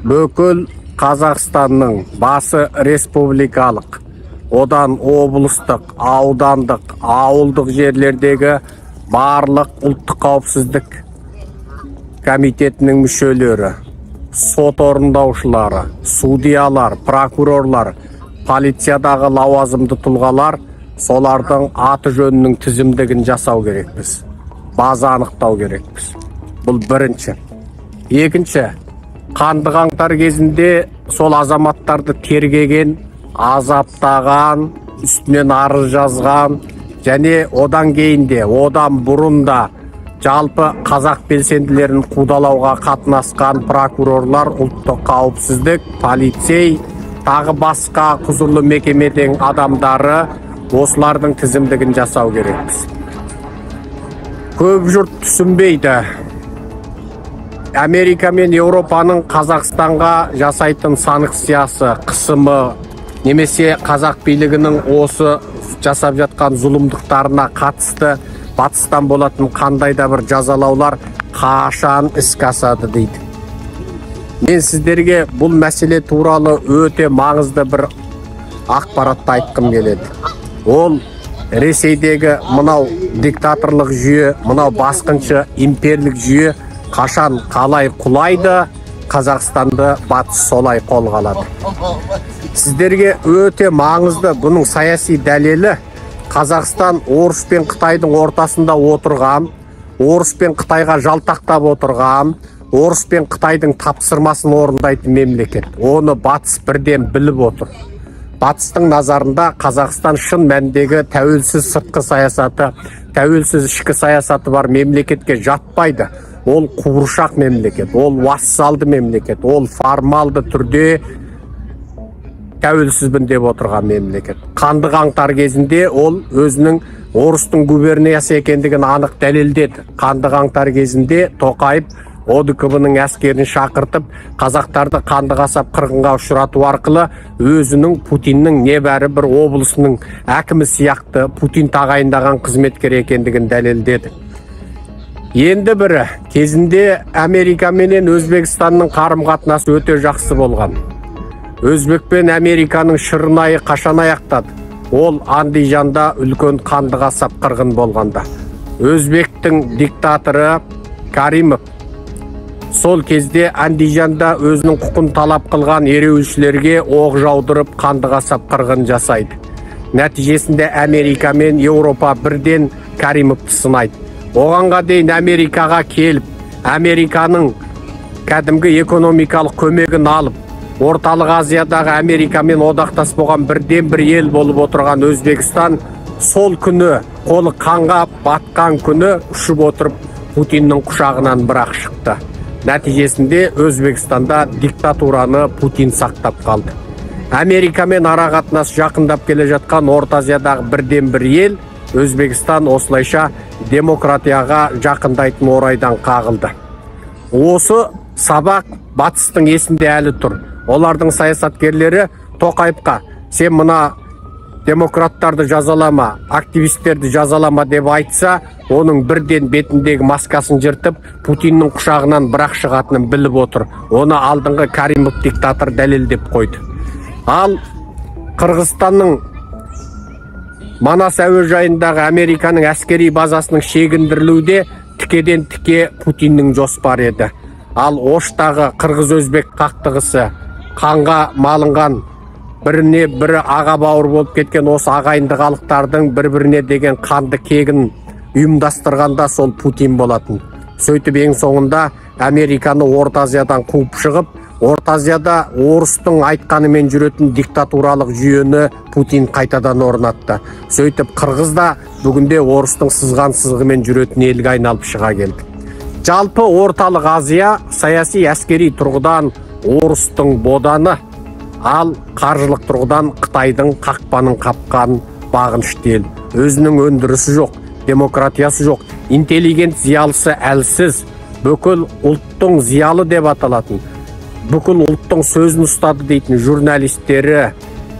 Бүкіл Қазақстанның басы республикалық, одан облыстық, аудандық, ауылдық жерлердегі барлық ұлттық қауіпсіздік комитетінің мүшелері, сот орындаушылары, судьялар, прокурорлар, полициядағы лауазымды тұлғалар, солардың аты жөнінің тізімдігін жасау керекпіз. База анықтау керекпіз. Бұл бірінші. Екінші, қанды қаңтар кезінде сол азаматтарды тергеген, азаптаған, үстінен арыз жазған және одан кейін де, одан бұрын да жалпы қазақ белсенділерін қудалауға қатынасқан прокурорлар, ұлттық қауіпсіздік, полицей, тағы басқа құзырлы мекемеден адамдары, осылардың тізімдігін жасау керекпіз. Көп жұрт түсінбейді. Америка мен Еуропаның Қазақстанға жасайтын санкциясы, қысымы, немесе қазақ билігінің осы жасап жатқан зұлымдықтарына қатысты батыстан болатын қандай да бір жазалаулар қашан іске асады дейді. Мен сіздерге бұл мәселе туралы өте маңызды бір ақпаратты айтқым келеді. Ол Ресейдегі мынау диктаторлық жүйе, мынау басқыншы имперлік жүйе қашан қалай құлайды, Қазақстанды батыс солай қолға алады. Сіздерге өте маңызды бұның саяси дәлелі, Қазақстан орыс пен Қытайдың ортасында отырған, орыс пен Қытайға жалтақтап отырған, орыс пен Қытайдың тапсырмасын орындайтын мемлекет. Оны батыс бірден біліп отыр. Батыстың назарында Қазақстан шын мәніндегі тәуелсіз сыртқы саясаты, тәуелсіз ішкі саясаты бар мемлекетке жатпайды. Ол қуыршақ мемлекет, ол вассалды мемлекет, ол формалды түрде тәуелсізбін деп отырған мемлекет. Қанды қаңтар кезінде ол өзінің орыстың губерниясы екендігін анық дәлелдеді. Қанды қаңтар кезінде Тоқаев ОДКБ-ның әскерін шақыртып, қазақтарды қанды қасап қырғынға ұшырату арқылы өзінің Путиннің небәрі бір облысының әкімі сияқты Путин тағайындаған қызметкер екендігін дәлелдеді. Енді бірі, кезінде Америка менен Өзбекстанның қарым-қатынасы өте жақсы болған. Өзбек пен Американың шырнайы қашан аяқтады? Ол Андижанда үлкен қанды қасап қырғын болғанда. Өзбектің диктаторы Каримов сол кезде Андижанда өзінің құқын талап қылған ереуілшілерге оқ жаудырып қанды қасап қырғын жасайды. Нәтижесінде Америка мен Еуропа бірден Каримовты сынайды. Оғанға дейін Америкаға келіп, Американың кәдімгі экономикалық көмегін алып, Орталық Азиядағы Америкамен одақтас болған бірден бір ел болып отырған Өзбекстан сол күні, қолы қанға батқан күні ұшып отырып Путиннің құшағынан бірақ шықты. Нәтижесінде Өзбекстанда диктатураны Путин сақтап қалды. Америкамен ара қатынас жақындап келе жатқан Орта Азиядағы бірден бір ел Өзбекстан осылайша демократияға жақындайтын орайдан қағылды. Осы сабақ батыстың есінде әлі тұр. Олардың саясаткерлері Тоқаевқа сен мына демократтарды жазалама, активистерді жазалама деп айтса, оның бірден бетіндегі маскасын жыртып, Путиннің құшағынан бірақ шығатынын біліп отыр. Оны алдыңғы Каримов диктатор дәлелдеп қойды. Ал Қырғызстанның Манас әуежайындағы Американың әскери базасының шегіндірілуде тікеден тіке Путиннің жоспары еді. Ал Оштағы қырғыз-өзбек қақтығысы, қанға малынған, біріне бірі аға бауыр болып кеткен осы ағайынды халықтардың бір-біріне деген қанды кегін ұйымдастырғанда сол Путин болатын. Сөйтіп ең соңында Американы Орта Азиядан қуып шығып, Орта Азияда орыстың айтқанымен жүретін диктатуралық жүйені Путин қайтадан орнатты. Сөйтіп қырғыз да бүгінде орыстың сызған сызығымен жүретін елге айналып шыға келді. Жалпы Орталық Азия саяси әскери тұрғыдан орыстың боданы, ал қаржылық тұрғыдан Қытайдың қақпанын қапқан бағынышты ел. Өзінің өндірісі жоқ, демократиясы жоқ, интеллигент зиялысы әлсіз, бүкіл ұлттың зиялы деп аталатын, бүкіл ұлттың сөзін ұстады дейтін журналистері,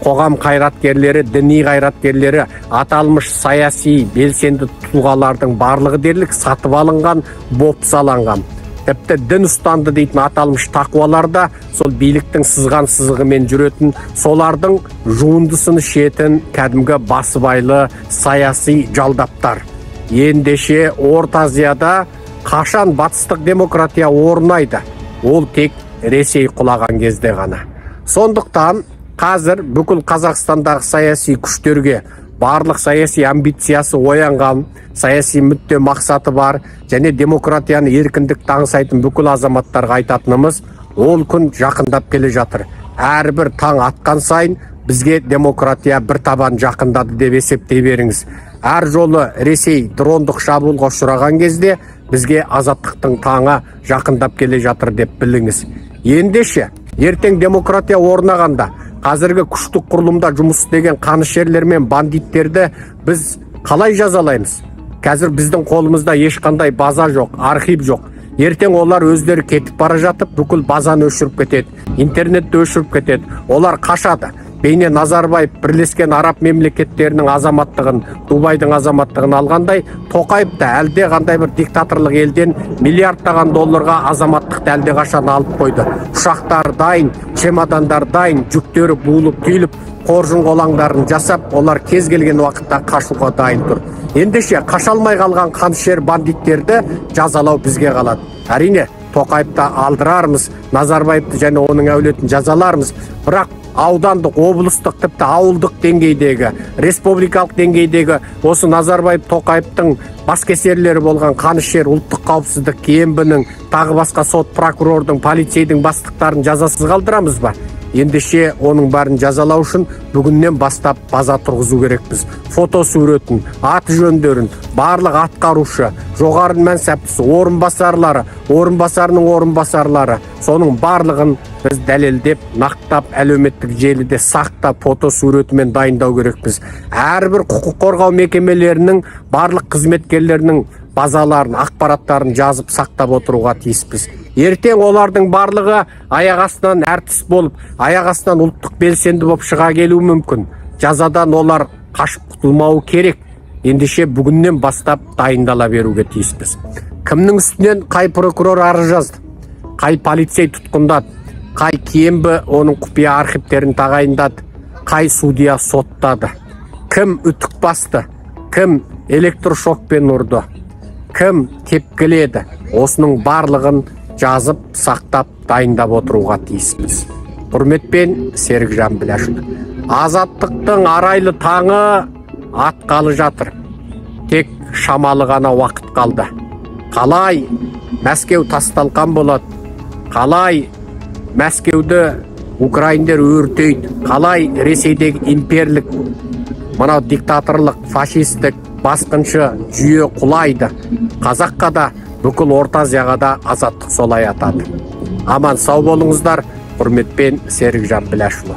қоғам қайраткерлері, діни қайраткерлері, аталмыш саяси белсенді тұлғалардың барлығы дерлік сатып алынған, бопсаланған. Тіпті дін ұстанды дейтін аталмыш тақуалар да сол биліктің сызған сызығымен жүретін, солардың жуындысын ішетін кәдімгі басыбайлы саяси жалдаптар. Ендеше Орта Азияда қашан батыстық демократия орнайды? Ол тек Ресей құлаған кезде ғана. Сондықтан қазір бүкіл Қазақстандағы саяси күштерге, барлық саяси амбициясы оянған, саяси мүдде мақсаты бар және демократияны, еркіндікті аңсайтын бүкіл азаматтарға айтатынымыз, ол күн жақындап келе жатыр. Әрбір таң атқан сайын бізге демократия бір табан жақындады деп есептей беріңіз. Әр жолы Ресей дрондық шабуылға ұшыраған кезде бізге азаттықтың таңы жақындап келе жатыр деп біліңіз. Ендеше, ертең демократия орнағанда қазіргі күштік құрылымда жұмыс істеген қанішерлер мен бандиттерді біз қалай жазалаймыз? Қазір біздің қолымызда ешқандай база жоқ, архив жоқ. Ертең олар өздері кетіп бара жатып, бүкіл базаны өшіріп кетеді, интернетті өшіріп кетеді. Олар қашады. Бейне Назарбаев Бірлескен Араб мемлекеттерінің азаматтығын, Дубайдың азаматтығын алғандай, Тоқаев та әлде қандай бір диктаторлық елден миллиардтаған долларға азаматтықты әлде қашан алып қойды. Ұшақтар дайын, чемодандар дайын, жүктері буылып түйіліп, қоржын қолаңдарын жасап, олар кез келген уақытта қашуға дайын тұр. Ендеше қаша алмай қалған қанішер бандиттерді жазалау бізге қалады. Әрине, Тоқаевты алдырармыз, Назарбаевты және оның әулетін жазалармыз. Бірақ аудандық, облыстық, тіпті ауылдық деңгейдегі, республикалық деңгейдегі осы Назарбаев, Тоқаевтың баскесерлері болған қанішер, ұлттық қауіпсіздік КНБ-ның, тағы басқа сот, прокурордың, полицейдің бастықтарын жазасыз қалдырамыз ба? Ендеше оның бәрін жазалау үшін бүгіннен бастап база тұрғызу керекпіз. Фото суретін, аты жөндерін, барлық атқарушы, жоғары мансаптысы, орынбасарлары, орынбасарының орынбасарлары, соның барлығын біз дәлелдеп, нақтап, әлеуметтік желіде сақтап, фото суретімен дайындау керекпіз. Әрбір құқық қорғау мекемелерінің барлық қызметкерлерінің базаларын, ақпараттарын жазып сақтап отыруға тиіспіз. Ертең олардың барлығы аяқ астынан әртіс болып, аяқ астынан ұлттық белсенді болып шыға келуі мүмкін. Жазадан олар қашып құтылмауы керек. Ендеше бүгіннен бастап дайындала беруге тиіспіз. Кімнің үстінен қай прокурор арыз жазды, қай полицей тұтқындады, қай КНБ оның құпия архивтерін тағайындады, қай судья соттады, кім үтік басты, кім электрошокпен ұрды, кім тепкіледі, осының барлығын жазып, сақтап, дайындап отыруға тиіспіз. Құрметпен, Серікжан Біләшұлы. Азаттықтың арайлы таңы атқалы жатыр. Тек шамалы ғана уақыт қалды. Қалай Мәскеу тасталқан болады, қалай Мәскеуді украиндер өртейді, қалай Ресейдегі имперлік, мынау диктаторлық, фашистік, басқыншы жүйе құлайды. Қазаққа да, бүкіл Орта Азияға да азаттық солай атады. Аман сау болыңыздар. Құрметпен, Серікжан Біләшұлы.